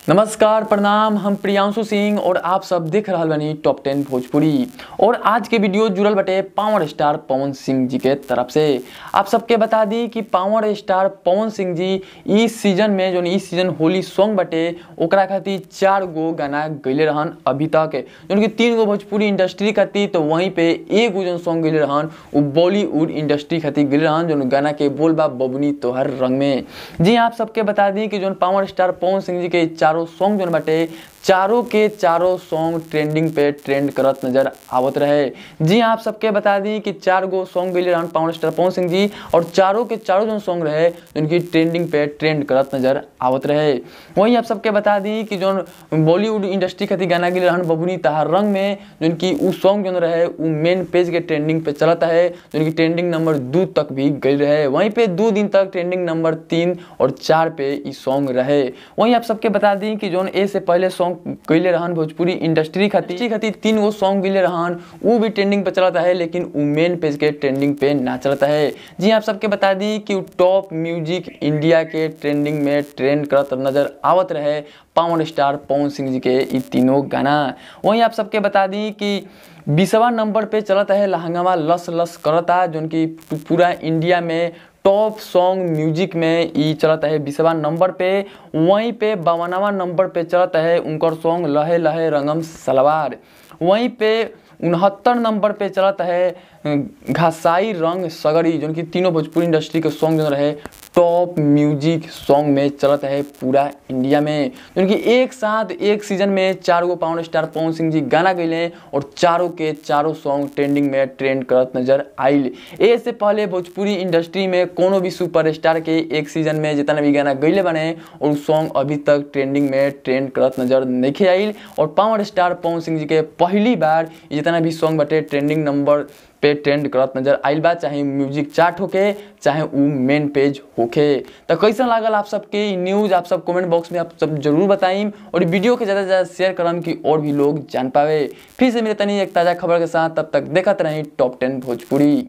नमस्कार प्रणाम, हम प्रियांशु सिंह और आप सब देख रहा बानी टॉप 10 भोजपुरी। और आज के वीडियो जुड़ल बटे पावर स्टार पवन सिंह जी के तरफ से। आप सबके बता दी कि पावर स्टार पवन सिंह जी इस सीजन में जो इस सीजन होली सॉन्ग बटे ओकरा खातिर 4 गो गाना गैले रहन अभी तक, जो कि 3 गो भोजपुरी इंडस्ट्री खातिर, तो वहीं पे 1 गो जो सॉन्ग गैले रहन वो बॉलीवुड इंडस्ट्री खातिर गैले रहन, जो गाना के बोल बा बबुनी तोहर रंग में। जी आप सबके बता दी कि जो पावर स्टार पवन सिंह जी के चारों सॉन्ग जोन बाटे चारों के चारों सॉन्ग ट्रेंडिंग पे ट्रेंड करत नजर आवत रहे। जी आप सबके बता दी कि 4 गो सॉन्ग गैले रहन पावर स्टार पवन सिंह जी और चारों के चारों जो सॉन्ग रहे उनकी ट्रेंडिंग पे ट्रेंड करत नजर आवत रहे। वहीं आप सबके बता दी कि जो बॉलीवुड इंडस्ट्री खातिर गाना गैले रहन बबुनी तहार रंग में, जिनकी उ सॉन्ग जो रहे उ मेन पेज के ट्रेंडिंग पे चलता है, जिनकी ट्रेंडिंग नंबर 2 तक भी गई रहे। वहीं पे 2 दिन तक ट्रेंडिंग नंबर 3 और 4 पे ई सॉन्ग रहे। वहीं आप सबके बता दी कि जोन ए से पहले सॉन्ग गैले रहन भोजपुरी इंडस्ट्री खातिर 3 गो सॉन्ग गैले रहन वो भी ट्रेंडिंग पे चलता है, लेकिन वो मेन पेज के ट्रेंडिंग पे ना चलता है। जी आप सबके बता दी कि टॉप म्यूजिक इंडिया के ट्रेंडिंग में ट्रेंड करत नजर आवत रहे पावर स्टार पवन सिंह जी के ये तीनों गाना। वहीं आप सबके बता दी कि 20वां नंबर पे चलता है लहंगावा लस लस करता, जो कि पूरा इंडिया में टॉप सॉन्ग म्यूजिक में ये चलता है 20वां नंबर पे। वहीं पे 52वां नंबर पे चलता है उनकर सॉन्ग लहे लहे रंगम सलवार। वहीं पे 69 नंबर पे चलता है घासाई रंग सगरी, जो कि तीनों भोजपुरी इंडस्ट्री के सॉन्ग जो रहे टॉप म्यूजिक सॉन्ग में चलता है पूरा इंडिया में, जो कि एक साथ एक सीजन में 4 गो पावर स्टार पवन सिंह जी गाना गैले और चारों के चारों सॉन्ग ट्रेंडिंग में ट्रेंड करत नजर आयल। इससे पहले भोजपुरी इंडस्ट्री में कोनो भी सुपर स्टार के एक सीजन में जितना भी गाना गैले बने और सॉन्ग अभी तक ट्रेंडिंग में ट्रेंड करत नजर नहीं आयल। और पावर स्टार पवन सिंह जी के पहली बार जितना भी सॉन्ग बटे ट्रेंडिंग नंबर पे ट्रेंड करत नजर आयल बा, चाहे म्यूजिक चार्ट होके चाहे उ मेन पेज होके। तो कैसा लागल आप सबके न्यूज आप सब कमेंट बॉक्स में आप सब जरूर बताइम और वीडियो के ज़्यादा से ज़्यादा शेयर करम कि और भी लोग जान पावे। फिर से मिले तनी एक ताज़ा खबर के साथ, तब तक देखते रहीं टॉप 10 भोजपुरी।